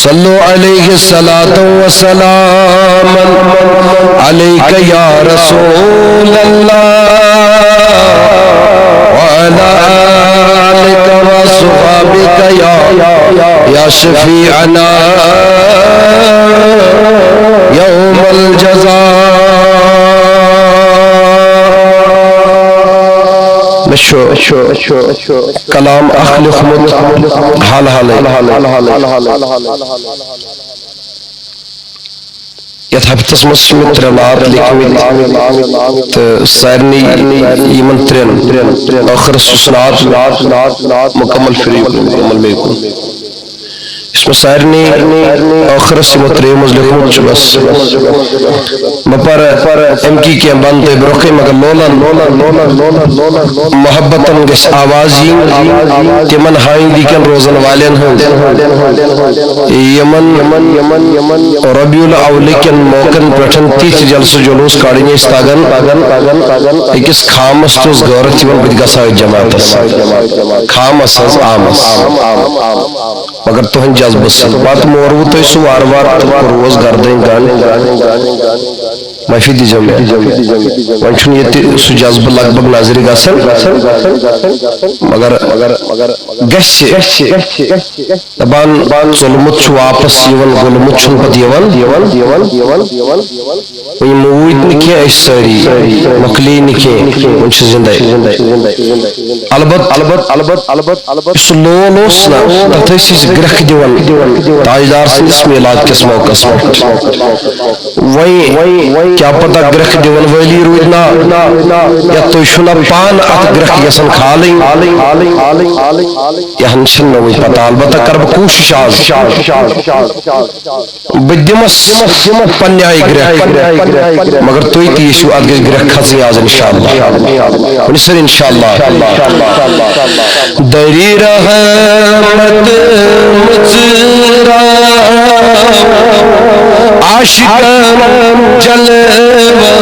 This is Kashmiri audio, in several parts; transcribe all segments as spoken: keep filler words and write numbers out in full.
صلوا عليه صلاة وسلاما عليك يا رسول الله وعلى آلك وأصحابك يا، يا شفيعنا يوم الجزاء. مےٚ چھُ کلام اکھ لیوٚکھمُت حال حالٕے۔ یتھ ہفتس منٛز چھِ مےٚ ترٛےٚ نعت لیکھمٕتۍ تہٕ سارنٕے یِمن ترٛٮ۪ن ٲخرس یُس نعت مکمل فری کُن، مکمل مے کُن۔ یُس مےٚ سارنٕے ٲخرس یِمو ترٛیٚیو منٛز لیوٚکھمُت چھُ، بس۔ بہٕ پرٕ اَمہِ کی کینٛہہ بنٛد تۄہہِ برٛونٛہہ کَنہِ، مگر لولن محبتن گژھِ آواز یِنۍ تِمن ہاوٕنۍ دی کٮ۪ن روزن والٮ۪ن ہٕنٛز، یِمن ربیع الاول کٮ۪ن موقعن پٮ۪ٹھ تِتھۍ جلسہٕ جلوس کڑٕنۍ ٲسۍ تگان۔ أکِس خامس تہِ اوس غٲرت یِوان، بہٕ تہِ گژھٕ ہا أتھۍ جماعتس۔ خامس حظ آمس، مگر تُہنٛدِ جذبہٕ سۭتۍ۔ پتہٕ موروٕ تۄہہِ سُہ وارٕ وارٕ تہٕ کوٚروس گردٕنۍ گنڈ۔ معٲفی دیٖزیو مےٚ۔ وۄنۍ چھُنہٕ ییٚتہِ سُہ جذبہٕ لگ بگ نظرِ گژھان، مگر گژھِ۔ دپان، ژوٚلمُت چھُ واپس یِوان، گوٚلمُت چھُنہٕ پتہٕ یِوان۔ وۄنۍ موٗدۍ نہٕ کینٛہہ أسۍ سٲری، مۄکلے نہٕ کینٛہہ، وۄنۍ چھِ زندے۔ البت، البت، البت، البت، البت، یُس سُہ لول اوس نا، تتھ ٲسۍ أسۍ گرٛکھ دِوان تاجدار سٕنٛدِس میلاد کِس موقعس پٮ۪ٹھ۔ وۄنۍ کیٛاہ پتہ گرٛکھ دِوَن وٲلی روٗدۍ نا، یا تُہۍ چھِو نا پانہٕ اَتھ گرٛکھ یَژھان کھالٕنۍ، یہِ ہن چھَنہٕ مےٚ وۄنۍ پتہ۔ البتہ کَرٕ بہٕ کوٗشِش آز، بہٕ دِمَس پننہِ آیہِ گرٛکھ، مگر تُہۍ تہِ ییٚژھِو اَتھ گژھِ گرٛکھ کھژٕنۍ آز انشاءاللہ۔ ؤنِو سٲری انشاءاللہ۔ دری رحمت مژراو عاشقن جلوہ۔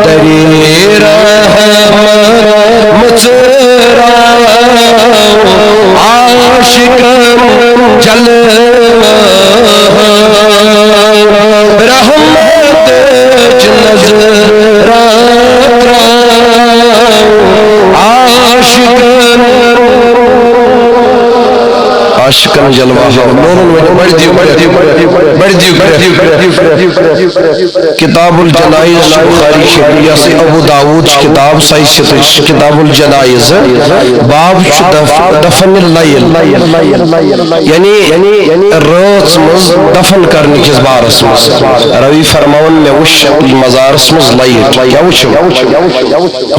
دری رحمت مژراو عاشقن جلوہ۔ رحمت نظر عاشقن، عاشقن جلوہ۔ لولن ؤنِو، بڑِ دِیِو، بڑِ دِیِو، بڑِ دِیِو۔ کتاب الجنائز چھُ بخاری شریف، یہِ ہسا ابو داؤد چھُ کتاب صحیح ستٕچ، کتاب الجنائز، باب چھُ دف-، دفن اللیل، یعنی رٲژ منٛز دفن کرنہٕ کِس بارس منٛز۔ راوی فرماوان، مےٚ وُچھ مزارس منٛز لایٹ۔ کیٛاہ وُچھِو؟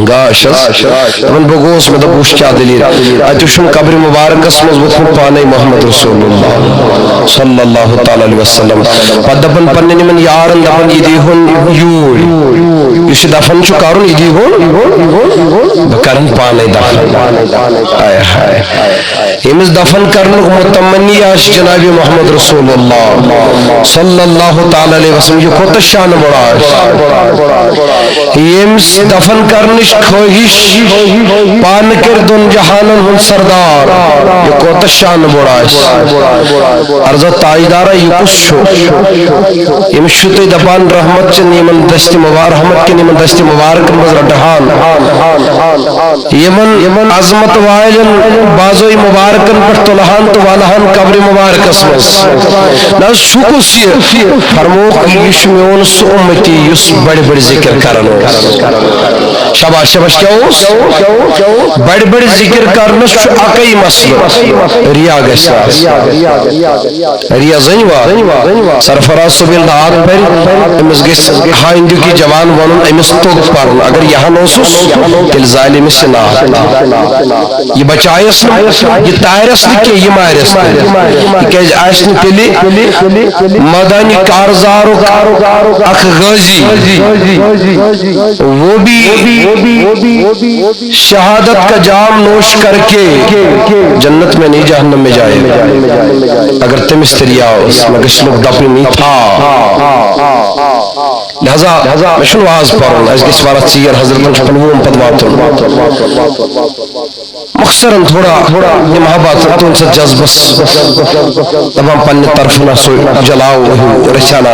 گاش حظ۔ دپان، بہٕ گوس، مےٚ دوٚپ، وُچھ کیٛاہ دٔلیٖل۔ اَتہِ وُچھُم قبرِ مُبارکس منٛز ووٚتھمُت پانے محمد رسول اللہ صلی اللہ تعالیٰ علیہ وسلم۔ پتہٕ دپان پننٮ۪ن یِمن یارن، دپان، یہِ دیٖہُن یوٗرۍ، یُس یہِ دفن چھُ کرُن، یہِ دیٖہُن، بہٕ کرن پانے دفن۔ ہاے ہاے۔ ییٚمِس دفن کرنُک متمنی آسہِ جناب محمد رسول اللہ صلی اللہ تعالیٰ علیہ وسلم، یہِ کوٗتاہ شانہٕ بوٚڑ آسہِ۔ ییٚمِس دفن کرنٕچ خٲہِش، پانہٕ کٔرۍ دۄن جہانن ہُنٛد سردار، یہِ کوٗتاہ شانہٕ بوٚڑ آسہِ۔ عرضہ تاجدارا، یہِ کُس چھُ؟ ییٚمِس چھُ تُہۍ دپان رحمت چٮ۪ن یِمن دستِ مبار-، رحمت کٮ۪ن یِمن دستِ مبارکن منٛز رٹہٕ ہان، یِمن عظمت والٮ۪ن بازوی مبارکن پٮ۪ٹھ تُلہٕ ہان تہٕ والہٕ ہان قبرِ مبارکس منٛز۔ نہ حظ، سُہ کُس یہِ؟ فرمووُکھ، یہِ چھُ میون سُہ اُمتی یُس بڑِ بڑِ ذکر کران اوس۔ شاباش، شاباش، کیٛاہ اوس؟ بڑِ بڑِ ذکر کرنس چھُ اکے مسلہٕ، ریا گژھِ نہٕ آسُن۔ ریا زٔنۍ وا؟ سرفراز صٲب ییٚلہِ نعت پرِ، أمِس گژھِ ہاے ہندُک یہِ جوان ونُن، أمِس توٚگ پرُن۔ اگر یہِ ہن اوسُس، تیٚلہِ زالہِ أمِس یہِ نعت۔ یہِ بچایس نہٕ، یہِ تارٮ۪س نہٕ کینٛہہ، یہِ مارٮ۪س نہٕ۔ تِکیٛازِ آسہِ نہٕ تیٚلہِ مٲدانِ کارزارُک اکھ غازی، وہ بھی شہادت کا جام نوش کر کے جنت میں نہیں جہنم میں جائے گا۔ اگر تٔمِس تہِ ریا اوس، مےٚ گژھِ لُکھ دَپٕنۍ، یہِ تھا۔ لہذا مےٚ چھُنہٕ واز پَرُن، اَسہِ گژھِ واریاہ ژیر، حضرتن چھُ پَنُن ووم پَتہٕ واتُن۔ مختصراً تھوڑا، تھوڑا یہِ محبت تُہنٛد سۭتۍ جذبس دپان پننہِ طرفہٕ نہ سُہ جلاو ہیوٗ رژھِ ہنا،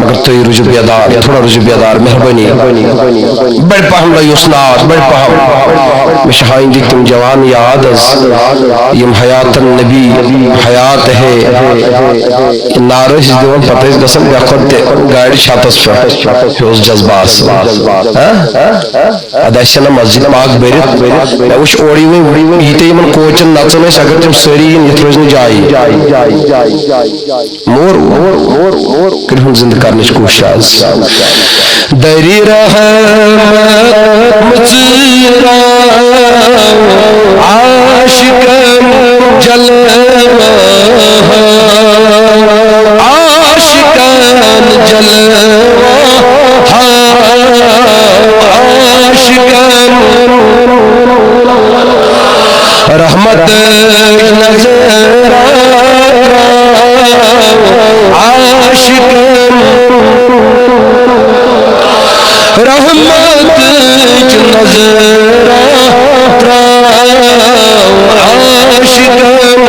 مگر تُہۍ روٗزِو بیدار، تھوڑا روٗزِو بیدار، مہربٲنی۔ بڑِ پہم لٲیوس نار، بڑِ پہم۔ مےٚ چھِ ہٲومٕتۍ تِم جوان یاد حظ، یِم حیات النبی، حیات ہے، یہِ نعرٕ ٲسۍ دِوان، پتہٕ ٲسۍ گژھان مےٚ کھۄتہٕ تہِ گاڑِ چھتس پٮ۪ٹھ۔ یہِ اوس جذبہٕ آسان۔ ہاں؟ ادٕ اَسہِ چھَنہٕ مسجد پاک بٔرِتھ۔ مےٚ وٕچھ اورٕ یِوٕے، یہِ تہِ یِمن کوچن نژان ٲسۍ، اگر تِم سٲری یِن، یَتھ روزِ نہٕ جایی۔ مور، مور، مور، مور، کرِہُن زِندٕ کرنٕچ کوٗشش آز۔ دری رحمت مژرا عاشقن جلوہ، عاشقن جلوہ، عاشقن رحمت نظر عاشقن، رحمت نظر عاشقن۔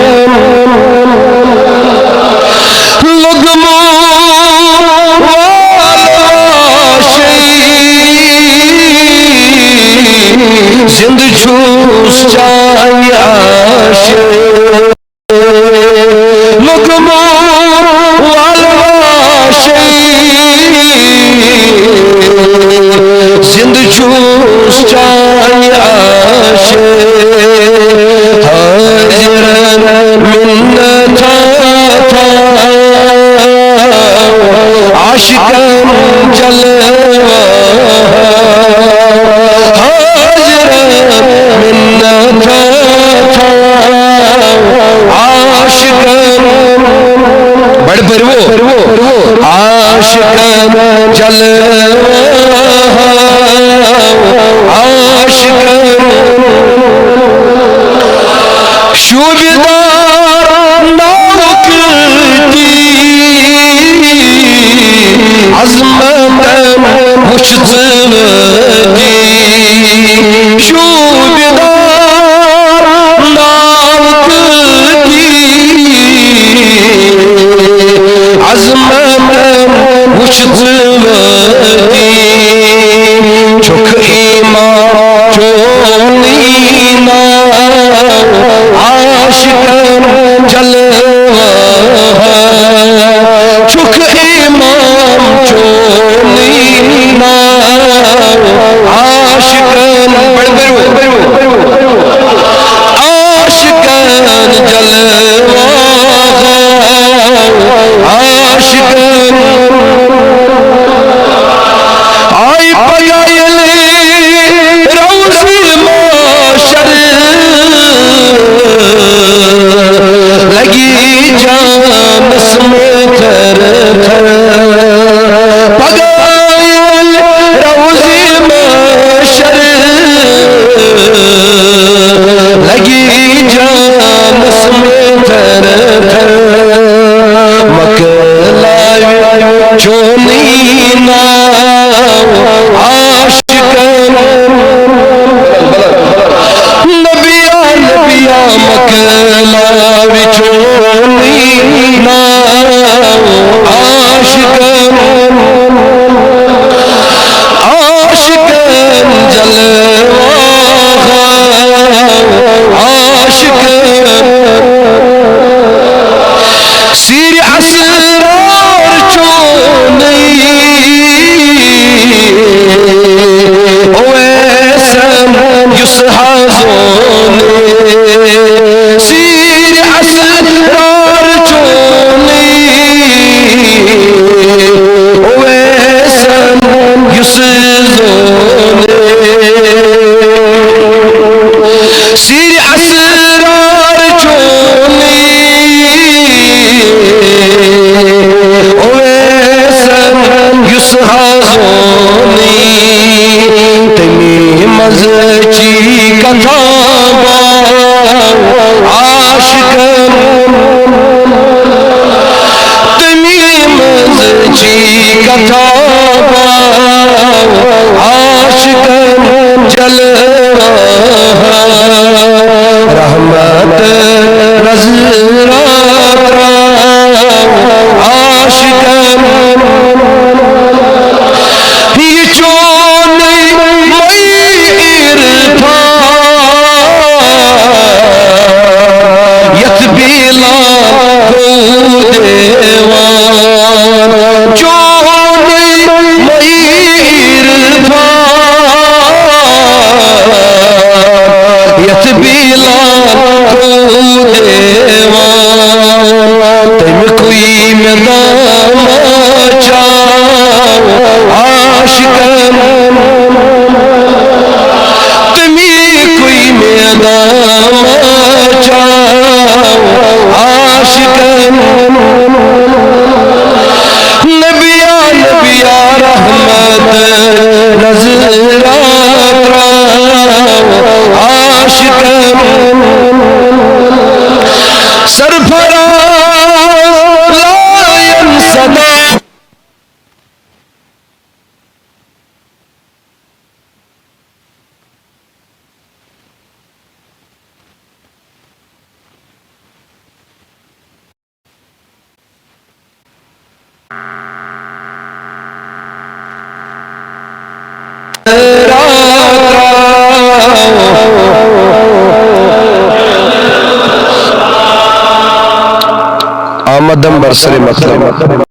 لوٚگمُت والواشے، زِندٕ چھُس چانہِ آشہِ۔ لوٚگمُت والواشے، زِندٕ چھُس چانہِ آشہِ۔ حٲضِرن مِنتھا تھاو عاشقن جلوہ، حٲضِرن مِنتھا تھاو عاشقن۔ بڑِ پٔرِو۔ عاشقن جلوہ، عاشقن شوٗبِدار ناوُک تیٖر، عظمتن وُچھ ژٕ وٲتی۔ شوٗبِدار ناوُک تیٖر، عظمتن وُچھ ژٕ وٲتی۔ چھُکھ امام چونُے ناو عاشقن جلوہ، چھُکھ امام چونُے ناو عاشقن۔ بڑِ پٔرِو۔ عاشقن جلوہ، عاشقن آے پگاہ ییٚلہِ روزِ محشر، لگی جانس میں تھر تھر۔ پگاہ ییٚلہِ روزِ محشر، لگی جانس میں تھر تھر۔ مۄکلاوِ چونُے ناو عاشقن۔ نبیا، نبیا، مۄکلاوِ چونُے ناو عاشقن۔ عاشقن جلوہ، عاشقن سِرِ اسرار چونُے اویسن یُس حظ اونے۔ سِرِ اسرار چونُے اویسن یُس زونے۔ سِرِ اسرار چونُے اویسن یُس حظ اونے۔ تٔمی منٛز چی کتھا باو عاشقن، تٔمی منٛز چی کتھا باو عاشقن جلوہ۔ رحمت نظرا تراو عاشقن۔ یہ چونی مئی عرفان، یتھ بیلا گو دیوان۔ چونی مئی عرفان، یتھ بیلا گو دیوان۔ تمہِ کُے مےٚ دامہ چاو عاشقن۔ تمہِ کُے مےٚ دامہ چاو عاشقن۔ نبیا، نبیا، رحمت نظرا تراو عاشقن۔ سرفراز لائن صدا۔ آمدم بر سر مقدم۔